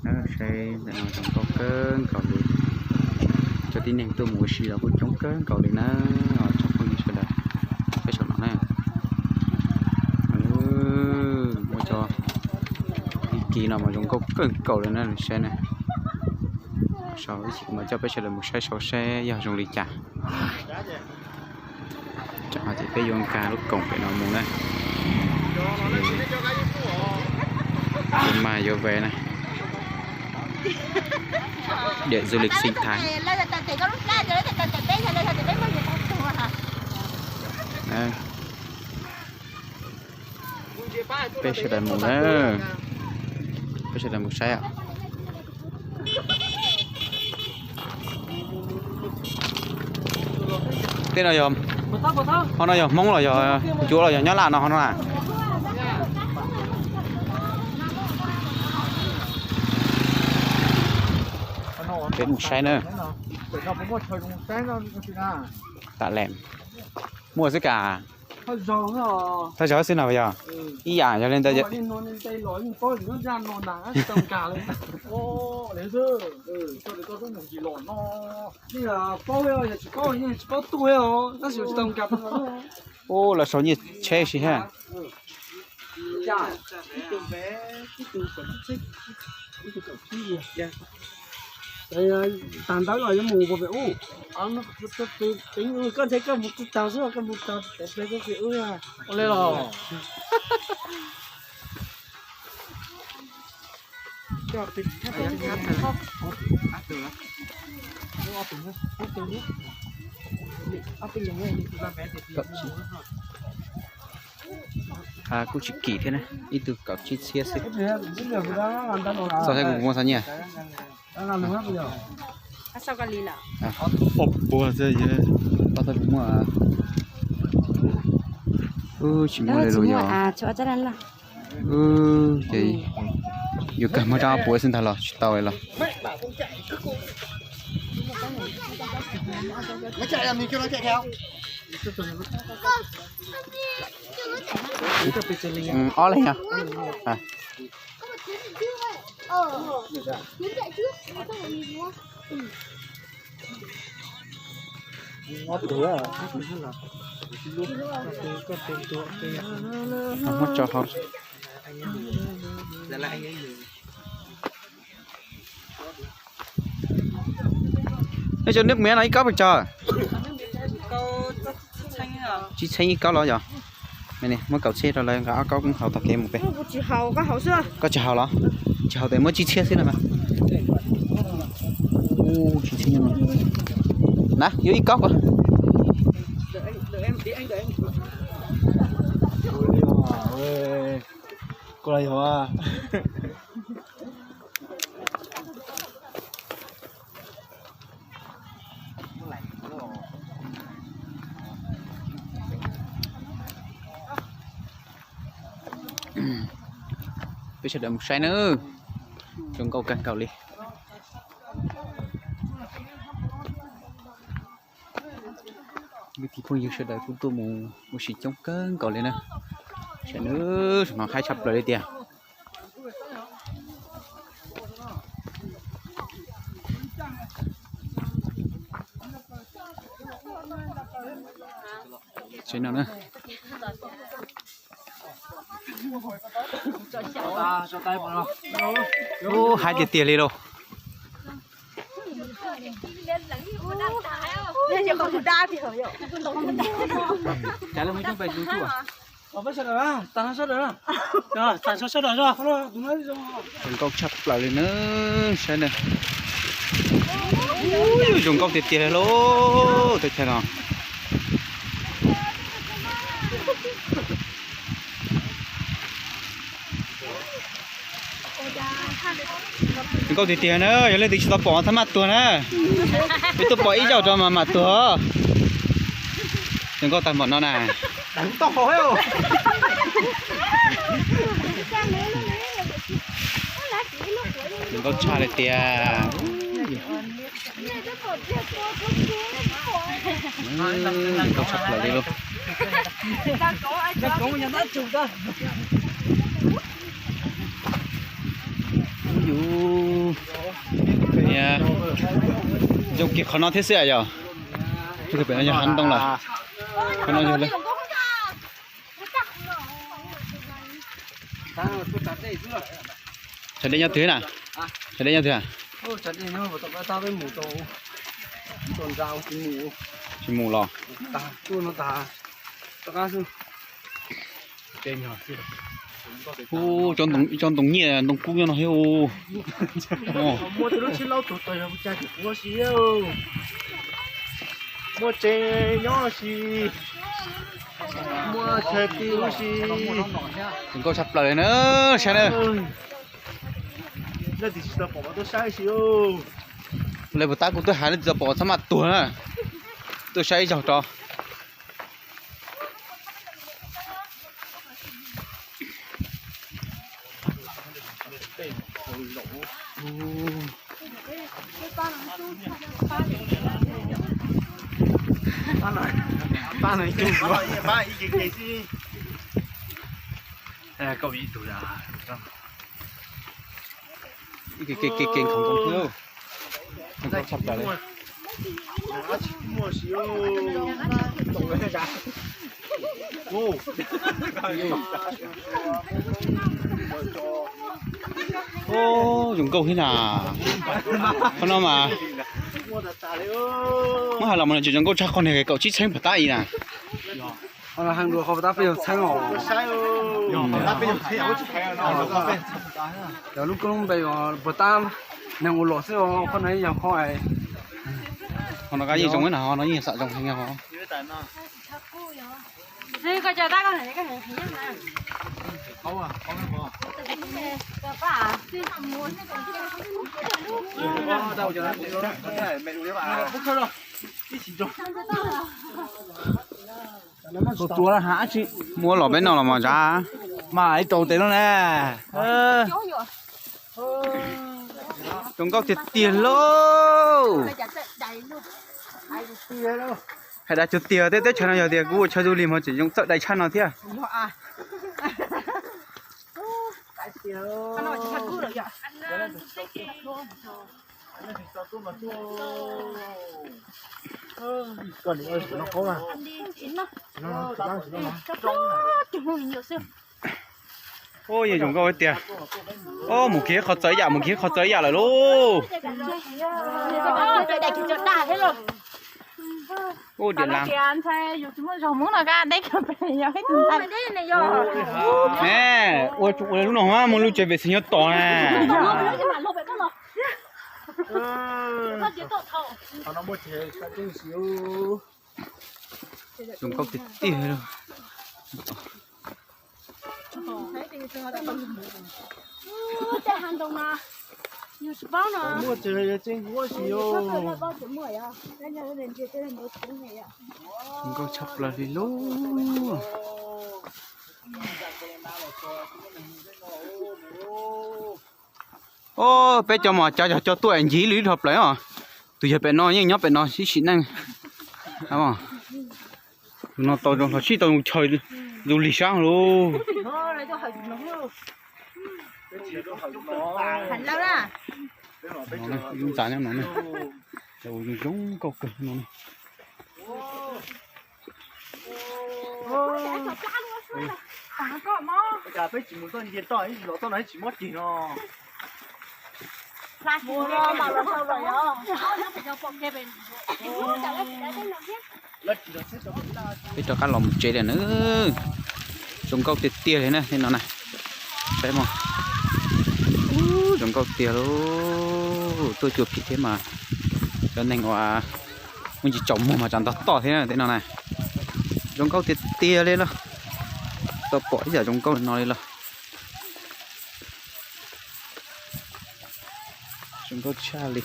Saib ntawm no zoo nkauj kawg nkaus li. Cov tib neeg tuaj mus ua si los kuj coob kawg nkaus li na. Tsoom phooj ywg sawv daws, peb saum no na. Muaj cov ib kis no mas zoo nkauj kawg nkaus li na, saib na. Sau ib chim kuv mam coj peb sawv daws mus saib sau seb yog zoo li cas. Ces peb yuav nkag lub koom pem no mus na. Yuav mas yuav ve na. Điểm du lịch sinh thái. Peb sawv daws mus na, peb sawv daws mus saib. Tej no yog, ho no yog Hmoob los yog Ncuab los yog Nyab Laj no ho no na? Peb mus saib na. Tam lem muaj xwb ka. Thaj tsam xwb no yog ib yam yog li ntawd. Ub, lawv sau nyiaj tsheb si ha. Tag ntawd los yuav mus pem ub. Koj ntshe koj mus tsis tau xwb, koj mus tau pem ub. Ua li los. Kuj tsis kim thiab na, ib tug kaum tsib txhiab xwb. Txog thiab kuv muab txog nyiaj. Ob puas xwb, txog thiab kuv muab. Tsis muaj li lus yog. Ces yuav kawg muab rau ob puas xwb ntag los tsis tau los. Ob leeg. Muab tso hauv. Neb cov nước mía no ib kóp pes tsawg? Tsib txhiab ib kóp los yog? Muab kaum txhiab rau lawv nqa ob kóp koob haus taug kev mus pem. Koj tsis haus los? Tsis haus tes muab tsib txhiab xwb no. Tsib txhiab no. Na, yuav ib kóp ko. Koj los yog. Peb sawv daws mus saib nawb. Zoo nkauj kawg nkaus li. Kwv tij phooj ywg sawv daws kuj tuaj mus ua si coob kawg nkaus li na. Saib nawb, saum no haib tshaj plaws li tiag. Saib no na. Ub, haib tiag tiag li lauj. Zoo nkauj tshaj plaws li na, saib na. Zoo nkauj tiag tiag li lauj, teb chaws no. Zoo nkauj tiag tiag na, yog leej twg tsis tau pom thab maj tuag na. Peb tuaj pom ib zaug rau mas mam tuag. Zoo nkauj tag npaum no na. Zoo nkauj tshaj li tiag. Zoo nkauj tshaj plaws li lauj. Ub, zoo kiag qhov no thiab xwb yog. Pem no yog hav ntoo lawm. Qhov no yog Tshav dej nyob twg na? Tshav dej nyob twg? Tsis mus los. Ub, cov ntoo nyiaj ntoo kub nyob no thiab. Muaj tsev nyob si, muaj chaw ti ub si. Zoo nkauj tshaj plaws li na, saib na. Lawv puas tab kuv twb hais lawv tsis tau pom txhob maj tuag na. Tuaj saib ib zaug tso. Ib ke ke ke ke nkhoos nkauj thiab. Nkauj tshaj plaws li. Ub, zoo nkauj thiab na. Qhov no mas muab hais los mas nws tseem zoo nkauj tshaj qhov niag kaum tsib txheeb puas tab i na. Qhov no heev dua qhov puas tab peb yog txheeb os. Yog lub koob lub npe puas tab neeg ua luam xwb os, qhov no yog qhov. Qhov no yeej zoo na, qhov no yeej xam zoo heev os. Tus tuav ha tsi muab los peb noj los mas zab. Mas ib tau tes no na. Zoo nkauj tiag tiag lauj. Hais dab cuag tiag, tej teb chaws no yog tias kuv ua chaw du lịch mas tseem zoo txawj dai tshaj no thiab. Ub, yeej zoo nkauj tiag. Ub, mus kiag qhov txawv yam, mus kiag qhov txawv yam lawm lauj. Ub, diam las. Ua lub no mus lub tsev pem xwb nyob tom na. Zoo nkauj tiag tiag li. Zoo nkauj tshaj plaws li lauj. Ob, peb cov mas cav yog cov tuaj ncig lwm dhau plaws os. Tus yog pem no yeej nyob pem no ib sim neej. Tus no tau zoo los sib tau zoo chaw du lịch sab lauj. Lub ntxa nyob no ne, zoo nkauj kawg no ne. Peb rov qab los mus tsev lawm na. Zoo nkauj tiag tiag li na tej no na. Saib mas. Ub, zoo nkauj tiag lauj. Tuaj cuag phim thiab mas cov neeg uas muaj ntsis tsaus muag mas tsam ntog toj thiab na tej no na. Zoo nkauj tiag tiag li lauj. Tau pom ib yam zoo nkauj li no li lauj. Zoo nkauj tshaj li.